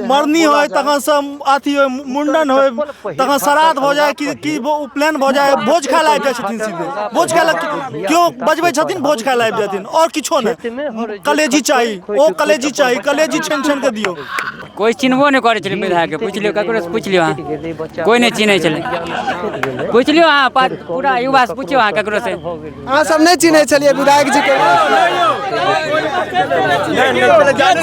मरनी होय तखन से अथी होय, मुंडन होय तखन श्राद्ध भऽ जाय कि कि उपनयन भऽ जाय, भोज खाय लए आबि जाइ छथिन सीधे। भोज खाय लए केओ बजबै छथिन, भोज खाय लए आबि जाथिन आओर किछो नहि। कलेजी चाही, ओ कलेजी चाही, कलेजी छानि छानि कऽ दियौ। कोइ चिन्हबो नहि करै छलै विधायकके। पूछि लियौ, ककरोसँ पूछि लियौ अहाँ, कोइ नहि चिन्है छलै। पूछि लियौ अहाँ, पूरा युवासँ पूछियौ अहाँ ककरोसँ। अहाँ सब नहि चिन्है छलियै विधायक जी के?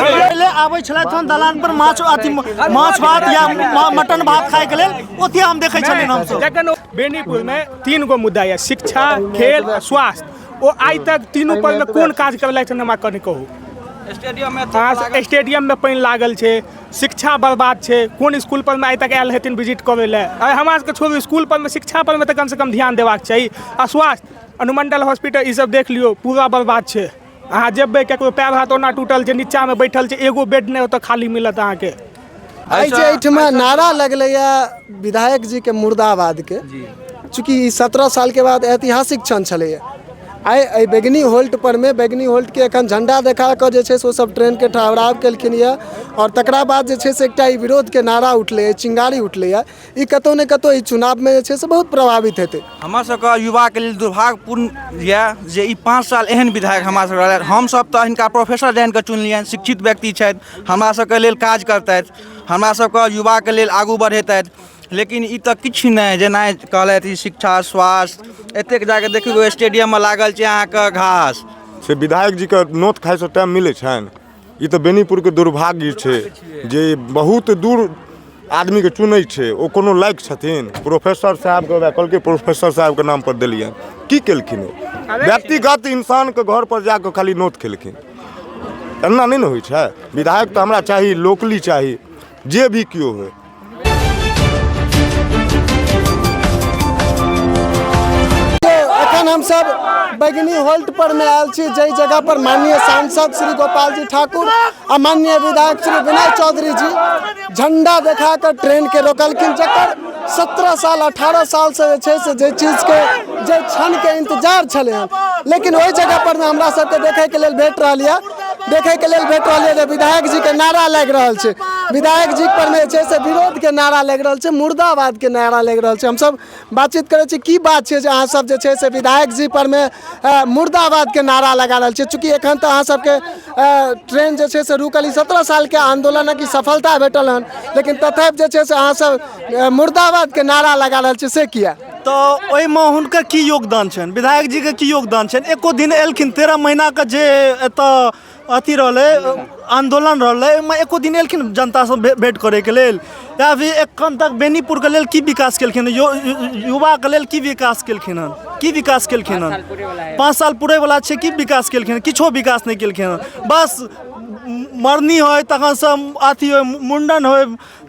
पहिले आबै छलथि हन दलान पर माछ अथी माछ भात या मटन भात खायके लेल, ओतहि हम देखै छलियनि हमसब। जखन बेनीपुरमे 3 गो मुद्दा यऽ, शिक्षा, खेल आ स्वास्थ्य, ओ आइ तक तीनू पर मे कोन काज करलथि हन हमरा कनि कहू। स्टेडियम में पानि लागल छै, शिक्षा बर्बाद छै, कोन स्कूल पर मे आइ तक आयल हेथिन विजिट करै लए? अरे हमरा सबके छोड़ू, स्कूल पर मे शिक्षा पर मे तऽ कमसँ कम ध्यान देबाक चाही। आ स्वास्थ्य, अनुमंडल हॉस्पिटल ई सब देख लियौ, पूरा बर्बाद छै। अहाँ जेबै, ककरो पैर हाथ ओना टूटल छै, नीचामे बैठल छै, एगो बेड नहि ओतऽ खाली मिलत अहाँके। आइ जे एहिठमा नारा लगलैए विधायक जीके मुर्दाबादके, चूँकि ई 17 सालके बाद ऐतिहासिक क्षण छलैए, आइ एहि बैगनी होल्ट परमे बैगनी होल्टके एखन झण्डा देखा कऽ जे छै से ओसभ ट्रेनके ठहराव केलखिन यऽ, आओर तकरा बाद जे छै से एकटा ई विरोधके नारा उठलैए, चिंगारी उठलैए, ई कतहु ने कतहु ई चुनावमे जे छै से बहुत प्रभावित हेतै। हमर सबके युवाके लेल दुर्भाग्यपूर्ण यऽ जे ई 5 साल एहन विधायक हमरा सबके रहलथि। हमसब तऽ हिनका प्रोफेसर जानि कऽ चुनलियनि, शिक्षित व्यक्ति छथि, हमरा सबके लेल काज करतथि, हमरा सबके युवाके लेल आगू बढ़ेतथि, लेकिन ई तऽ किछु नहि। जेना कहलथि ई शिक्षा स्वास्थ्य, एतेक जाके देखियौ स्टेडियममे लागल छै अहाँके घास। से विधायक जीके नोत खाइसँ टाइम मिलै छनि? ई तऽ बेनीपुरके दुर्भाग्य छै जे बहुत दूर आदमीके चुनै छै, ओ कोनो लायक छथिन? प्रोफेसर साहबके वएह कहलकै, प्रोफेसर साहबके नामपर देलियनि, की केलखिन? ओ व्यक्तिगत इंसानके घरपर जाकऽ खाली नोत खेलखिन। एना नहि ने होइ छै। विधायक तऽ हमरा चाही, लोकली चाही, जे भी केओ होइ। एखन हमसब बैगनी होल्ट पर में आयल छी, जाहि जगह पर माननीय सांसद श्री गोपाल जी ठाकुर आ माननीय विधायक श्री विनय चौधरी जी झंडा देखा कऽ ट्रेन के रोकलखिन, जकर 17 साल 18 साल से जे छै से जे चीज के जे क्षण के इंतजार छलै हन, लेकिन ओहि जगह पर में हमरा सबके देखै के लेल भेट रहल यऽ, देखै के लेल भेट रहल यऽ जे विधायक जी के नारा लागि रहल छै, विधायक जी पर में जे छै से विरोध के नारा लागि रहल छै, मुर्दाबाद के नारा लागि रहल छै। हमसब बातचीत करै छी, की बात छै जे अहाँ सब जे छै से विधायक जी पर में मुर्दाबाद के नारा लगा रहल छी? चूँकि एखन तऽ अहाँ सबके ट्रेन जे छै से रुकल, ई 17 साल के आंदोलनक ई सफलता भेटल हन, लेकिन तथापि जे छै से अहाँ सब मुर्दाबाद के नारा लगा रहल छी, से किया? तऽ ओहिमे हुनकर की योगदान छनि, विधायक जीके की योगदान छनि? एको दिन एलखिन? 13 महीनाके जे एतऽ अथी रहलै, आन्दोलन रहलै, ओहिमे एको दिन एलखिन जनतासँ भेँट करैके लेल? या फिर एखन तक बेनीपुरके लेल की विकास केलखिन? युवाके लेल की विकास केलखिन हन? की विकास केलखिन हन? 5 साल पुरैवला छै, की विकास केलखिन? किछो विकास नहि केलखिन हन। बस मरनी होय तखन से अथी होय, मुंडन होय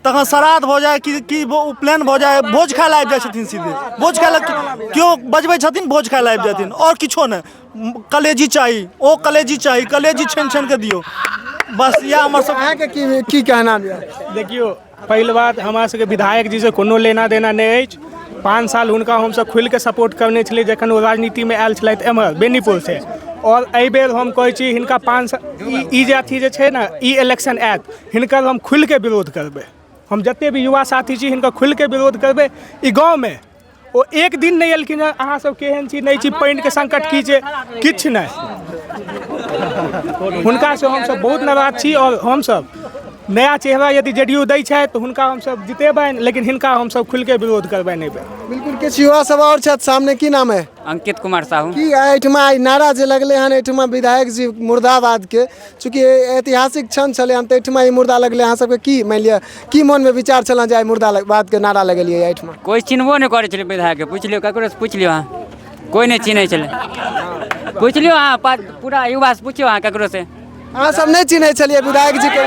तखन श्राद्ध भऽ जाय कि उपनयन भऽ जाय, भोज खाय लए आबि जाइ छथिन सीधे। भोज खाय लए केओ बजबै छथिन, भोज खाय लए आबि जाथिन आओर किछो नहि। कलेजी चाही, ओ कलेजी चाही, कलेजी छानि छानि कऽ दियौ, बस इएह हमर सब। अहाँके की कहना यऽ? देखियौ, पहिल बात हमरा सबके विधायक जीसँ कोनो लेना देना नहि अछि। 5 साल हुनका हमसब खुलिके सपोर्ट करने छलियै जखन ओ राजनीतिमे आयल छलथि एम्हर बेनीपुरसँ, आओर एहिबेर हम कहै छी हिनका 5 साल ई जे अथी जे छै ने, ई इलेक्शन आयत, हिनकर हम खुलिके विरोध करबै। हम जते भी युवा साथी छी, हिनकर खुलिके विरोध करबै। ई गाँवमे ओ एक दिन नहि एलखिन हँ, अहाँ सब केहन छी नहि छी, पानिके संकट की छै, किछु नहि। हुनकासँ हमसब बहुत नाराज छी, आओर हमसब नया चेहरा यदि जे डी यू दै छथि तऽ हुनका हमसब जितेबनि, लेकिन हिनका हमसब खुलिके विरोध करबनि एहिबेर। बिल्कुल, किछु युवा सब आओर छथि सामने। की नाम है? अंकित कुमार साहू। की एहिठमा आइ नारा जे लगलै हन एहिठमा विधायक जी मुर्दाबादके, चूँकि ऐतिहासिक क्षण छलै हन तऽ एहिठमा ई मुर्दा लगलै, अहाँ सबके की मानि लिअ की मोनमे विचार छल जे आइ मुर्दाबादके नारा लगेलियै एहिठमा? कोइ चिन्हबो नहि करै छलै विधायकके। पूछि लियौ, ककरोसँ पूछि लियौ अहाँ, कोइ नहि चिन्है छलै। पूछि लियौ अहाँ, पूरा युवासँ पूछियौ अहाँ ककरोसँ। अहाँ सब नहि चिन्है छलियै विधायक जी के?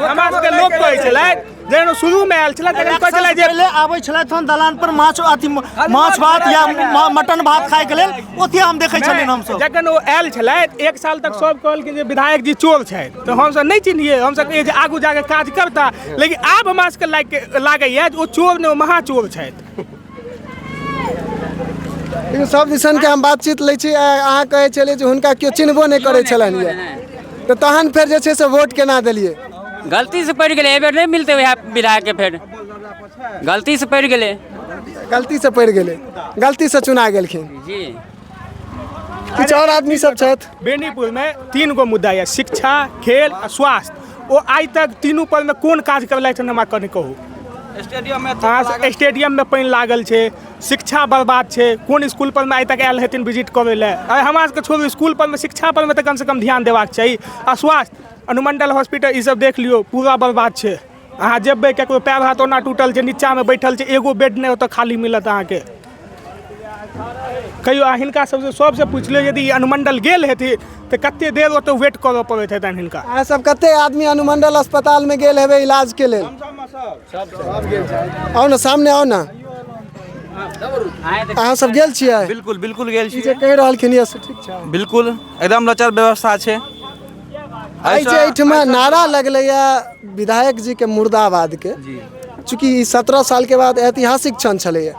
हमरा सबके लोक कहै छलै जहन ओ शुरूमे आयल छलै तखन कहै छलै जे पहिले आबै छलथि हन दलान पर माछ अथी माछ भात या मटन भात खायके लेल, ओतहि हम देखै छलियनि हमसब। जखन ओ आयल छलथि 1 साल तक सब कहलखिन जे विधायक जी चोर छथि, तऽ हमसब नहि चिन्हियै, हमसब कहियै जे आगू जाके काज करता, लेकिन आब हमरा सबके लागैया जे ओ चोर नहि, ओ महाचोर छथि। लेकिन सब दिसनके हम बातचीत लै छी। अहाँ कहै छलियै जे हुनका केओ चिन्हबो नहि करै छलनि यऽ, तऽ तहन फेर जे छै से वोट केना देलियै? गलती से पड़ि गेलै, एहि बेर नहि मिलतै वएह विधायकके, फेर गलती से पड़ि गेलै। गलती से पड़ि गेलै, गलती से चुना गेलखिन। जी। किछु आओर आदमी सब छथि। बेनीपुरमे 3 गो मुद्दा यऽ, शिक्षा, खेल आ स्वास्थ्य। ओ आइ तक तीनू परमे कोन काज करलथि हन, हमरा कनि कहू। स्टेडियममे अहाँ स्टेडियममे पानि लागल छै, शिक्षा बर्बाद छै, कोन स्कूल परमे आइ तक आयल हेथिन विजिट करै लए? अरे हमरा सबके छोड़ू, स्कूल परमे, शिक्षा परमे तऽ कमसँ कम ध्यान देबाक चाही। आ स्वास्थ्य, अनुमंडल हॉस्पिटल ई सब देख लियौ, पूरा बर्बाद छै। अहाँ जेबै, ककरो पैर हाथ ओना टूटल छै, नीचाँमे बैठल छै, एगो बेड नहि ओतऽ खाली मिलत अहाँके। कहियो अहाँ हिनका सबसँ सबसँ पूछि लियौ, यदि ई अनुमंडल गेल हेथिन तऽ कते देर ओतऽ वेट करऽ पड़ैत हेतनि हिनका। अहाँ सब कते आदमी अनुमंडल अस्पतालमे गेल हेबै इलाजके लेल? आउ ने सामने, आउ ने। अहाँ सब गेल छियै? बिल्कुल बिल्कुल गेल ई छी। जे कहि रहलखिन यऽ से ठीक छै? बिल्कुल, एकदम लचर व्यवस्था छै। एहि जे एहिठमा नारा लगलैए विधायक जीके मुर्दाबादके, चूँकि ई 17 सालके बाद ऐतिहासिक क्षण छलैए,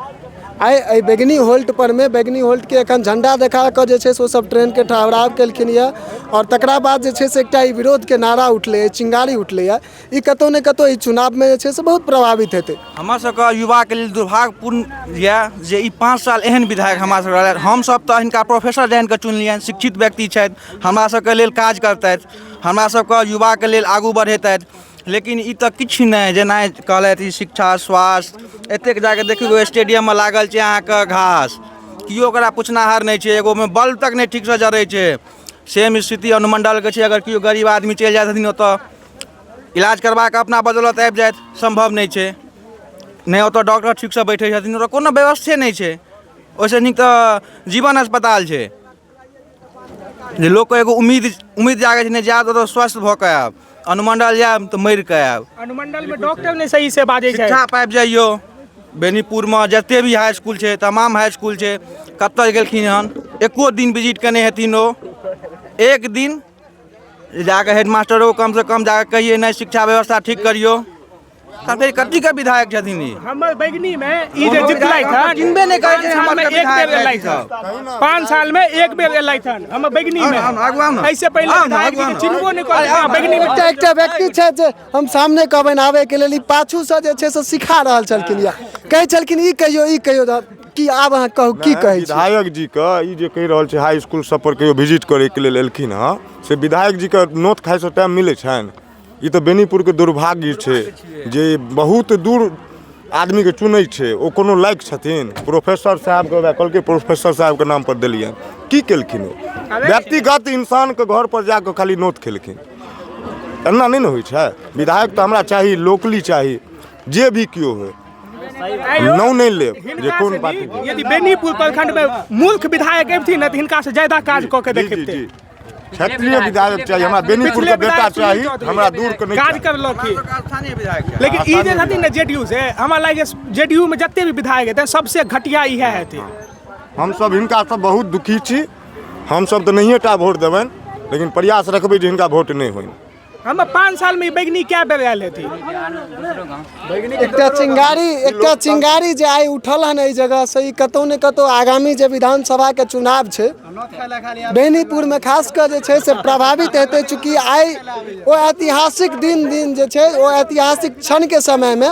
आइ एहि बैगनी होल्ट परमे बैगनी होल्टके एखन झण्डा देखा कऽ जे छै से ओसभ ट्रेनके ठहराव केलखिन यऽ, आओर तकरा बाद जे छै से एकटा ई विरोधके नारा उठलैए, चिंगारी उठलैए, ई कतहु ने कतहु ई चुनावमे जे छै से बहुत प्रभावित हेतै। हमर सबके युवाके लेल दुर्भाग्यपूर्ण यऽ जे ई 5 साल एहन विधायक हमरा सबके रहलथि। हमसब तऽ हिनका प्रोफेसर जानिकऽ चुनलियनि, शिक्षित व्यक्ति छथि, हमरा सबके लेल काज करतथि, हमरा सबके युवाके लेल आगू बढ़ेतथि, लेकिन ई तऽ किछु नहि। जेना कहलथि ई शिक्षा स्वास्थ्य, एतेक जाके देखियौ स्टेडियममे लागल छै अहाँके घास, केओ ओकरा पुछनाहार नहि छै, एगोमे बल्ब तक नहि ठीकसँ जरै छै। सेम स्थिति अनुमंडलके छै। अगर केओ गरीब आदमी चलि जाइ छथिन ओतऽ इलाज करबाके, अपना बदौलत आबि जाइत सम्भव नहि छै। नहि ओतऽ डॉक्टर ठीकसँ बैठै छथिन, ओतऽ कोनो व्यवस्थे नहि छै। ओहिसँ नीक तऽ जीवन अस्पताल छै, जे लोकके एगो उम्मीद जागै छै, नहि जायब तऽ स्वस्थ भऽ कऽ आयब, अनुमंडल जायब तऽ मरि कऽ आयब। अनुमंडलमे डॉक्टर नहि सही से बाजै छै। शिक्षा पाबि जइयौ। बेनीपुरमे जते भी हाई स्कूल छै, तमाम हाई स्कूल छै, कतऽ गेलखिन हन? एको दिन विजिट केने हेथिन ओ? एक दिन जाकऽ हेडमास्टरो कमसँ कम जाकऽ कहियै, नहि शिक्षा व्यवस्था ठीक करियौ, तऽ फेर कथीके विधायक छथिन ई? हमर बैगनीमे ई जे जितलथि हन, चिन्हबे नहि करै छै 5 हमर सालमे सबके एक बेर विधायक एलथि हन, 5 सालमे एक बेर एलथि हन हमर बैगनीमे। आउ ने, आगू आउ ने। एहिसँ पहिले आउ ने, विधायक आगू आउ जीके ने। चिन्हबो नहि करै हँ बैगनीमे। एकटा व्यक्ति छथि जे हम सामने कहबनि आबैके लेल, ई पाछूसँ जे छै से सिखा रहल छलखिन यऽ, कहै छलखिन ई कहियौ, ई कहियौ, कि आब अहाँ कहू की कहै छी? विधायक जीके ई जे कहि रहल छै हाई स्कूल सब पर कहियो विजिट करैके लेल एलखिन हँ, से विधायक जीके नोत खाइसँ टाइम मिलै छनि? ई तऽ बेनीपुरके दुर्भाग्य छै जे बहुत दूर आदमीके चुनै छै, ओ कोनो लायक छथिन? प्रोफेसर साहबके वएह कहलकै, प्रोफेसर साहबके नाम पर देलियनि, की केलखिन ओ? व्यक्तिगत इंसानके घर पर जाकऽ खाली नोत खेलखिन। एना नहि ने होइ छै। विधायक तऽ हमरा चाही लोकली चाही, जे भी केओ होइ, नाम नहि लेब जे हिनका कोन से पार्टी। नीक यदि बेनीपुर प्रखंडमे मूर्ख विधायक अबिथिन ने तऽ हिनका से ज्यादा काज कऽ के जी जी देखेतै। जी, क्षेत्रीय विधायक चाही हमरा, बेनीपुर पिछले के बेटा विधायक सुनील चाही चौधरी हमरा, दूर के नहि काज चाही। करलखिन। स्थानीय विधायक चाही। लेकिन ई जे छथिन ने जेडीयू से, हमरा लागै जेडीयू मे जते भी विधायक हेतै सबसे घटिया इएह हेतै। हमसब हिनकासँ बहुत दुखी छी। हमसब तऽ नहिए टा वोट देबनि, लेकिन प्रयास रखबै जे हिनका वोट नहि होइन। हमर 5 साल मे ई बैगनी कए बेर आयल हेतै? एकटा चिंगारी जे आइ उठल हन एहि जगहसँ, ई कतहु ने कतहु आगामी जे विधानसभाके चुनाव छै बेनीपुरमे खास कऽ जे छै से प्रभावित हेतै। चूँकि आइ ओ ऐतिहासिक दिन जे छै, ओ ऐतिहासिक क्षणके समयमे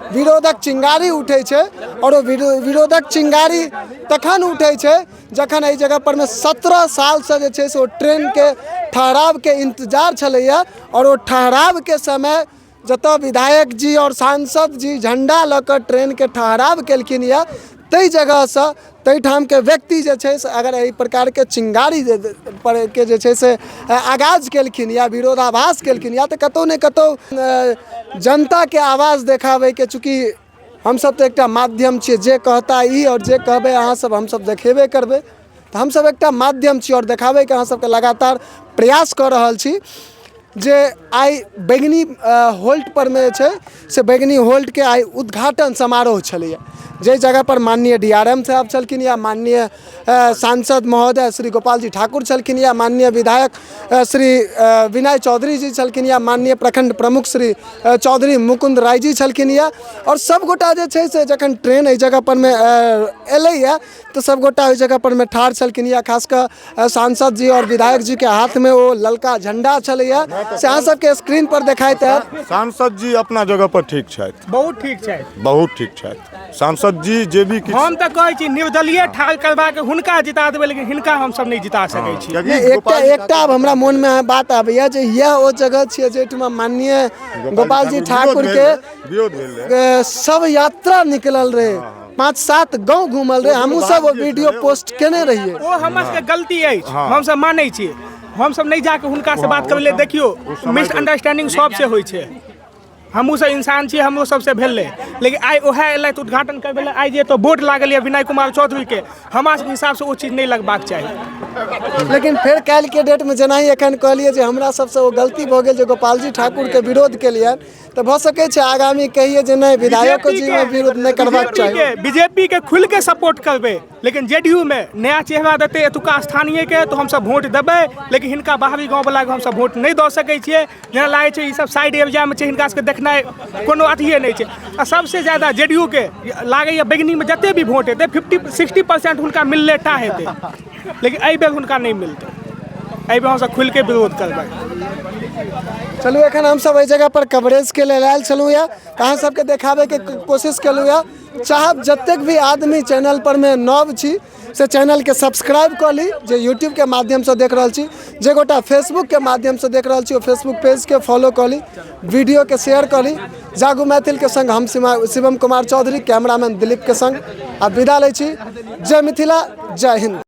विरोधक चिंगारी उठै छै, आओर ओ विरोधक चिंगारी तखन उठै छै जखन एहि जगह परमे 17 सालसँ जे छै से ओ ट्रेनके ठहरावके इन्तजार छलैए, आओर ओ ठहरावके समय जतऽ विधायक जी आओर सांसद जी झण्डा लऽ कऽ ट्रेनके ठहराव केलखिन यऽ, ताहि जगहसँ ताहिठामके व्यक्ति जे छै से अगर एहि प्रकारके चिंगारी जे पर के जे छै से आगाज केलखिन या विरोधाभास केलखिन या, तऽ कतहु ने कतहु जनताके आवाज देखाबैके, चूँकि हमसब तऽ एकटा माध्यम छियै, जे कहता ई आओर जे कहबै अहाँसब हमसब देखेबे करबै, तऽ हमसब एकटा माध्यम छी आओर देखाबैके अहाँ सबके लगातार प्रयास कऽ रहल छी जे आइ बैगनी होल्ट परमे जे छै से बैगनी होल्टके आइ उद्घाटन समारोह छलैए, जाहि जगहपर माननीय डी आर एम साहब छलखिन या माननीय सांसद महोदय श्री गोपाल जी ठाकुर छलखिन या माननीय विधायक श्री विनय चौधरी जी छलखिन या माननीय प्रखंड प्रमुख श्री चौधरी मुकुंद राय जी छलखिन या आओर सब गोटा जे छै से जखन ट्रेन एहि जगह परमे एलैया तऽ सब गोटा ओहि जगह परमे ठाढ़ छलखिन या खास कऽ सांसद जी आओर विधायक जी के हाथमे ओ ललका झंडा छलैया से अहाँ सबके स्क्रीन पर देखाइत हैत। सांसद जी अपना जगह पर ठीक छथि। बहुत ठीक छथि। बहुत ठीक छथि सांसद जी, जे भी किछु। हम तऽ कहै छी निर्दलीय ठाढ़ करबाके हुनका जिता देबै, लेकिन हिनका हमसब नहि जिता सकै छी। कियाकि एकटा गोपाल जी एकटा आब हमरा मोनमे बात आबैया जे इएह ओ जगह छियै जाहिठमा माननीय गोपाल जी ठाकुर के विरोध भेल रहै। सब यात्रा निकलल रहे, 5-7 गाँव घूमल रहे, हमहूँ सब ओ वीडियो पोस्ट केने रहियै। ओ हमर सबके गलती अछि, हमसब मानै छी, हमसब नहि जाके हुनका से बात करबै। देखियौ, मिसअंडरस्टैंडिंग सबसे होइ छै, हमहूँ सब इंसान छी, हमरो सबसे भेलै, लेकिन आइ ओएह एलथि उद्घाटन करबै लए। आइ जे एतऽ बोर्ड लागल यऽ विनय कुमार चौधरीके, हमरा सबके हिसाबसँ ओ चीज नहि लगबाक चाही। लेकिन फेर काल्हिके डेटमे जेनाही एखन कहलियै जे हमरा सबसँ ओ गलती भऽ गेल जे गोपालजी ठाकुरके विरोध केलियनि, तऽ भऽ सकै छै आगामी कहिए जे नहि विधायको जीमे विरोध नहि करबाक चाही। बीजेपी के खुलि के सपोर्ट करबै, लेकिन जेडीयू में नया चेहरा देतै एतुका स्थानीयके तऽ हमसब वोट देबै, लेकिन हिनका बाहरी गाँववलाके हमसब वोट नहि दऽ सकै छियै। जेना लागै छै ई सब साइड एरियामे छै, हिनका सबके देखनाइ कोनो अथिये नहि छै। आ सबसे ज्यादा जेडीयू के लागैए बैगनीमे जते भी वोट हेतै 50-60% हुनका मिलले टा हेतै, लेकिन एहि बेर हुनका नहि मिलतै। एहि बेर हमसब खुलि के विरोध करबै। चलू, एखन हमसब एहि जगह पर कवरेज के लेल आयल छलहुँ यऽ, तऽ अहाँ सबके देखाबैके कोशिश केलहुँ यऽ। चाहब जतेक भी आदमी चैनल पर मे नव छी से चैनलके सब्सक्राइब कऽ ली, जे यूट्यूबके माध्यमसँ देख रहल छी, जे गोटा फेसबुकके माध्यमसँ देख रहल छी ओ फेसबुक पेजके फॉलो कऽ ली, वीडियोके शेयर कऽ ली। जागू मैथिलके संग हम शिवम कुमार चौधरी, कैमरामैन दिलीपके संग आब विदा लै छी। जय मिथिला, जय हिन्द।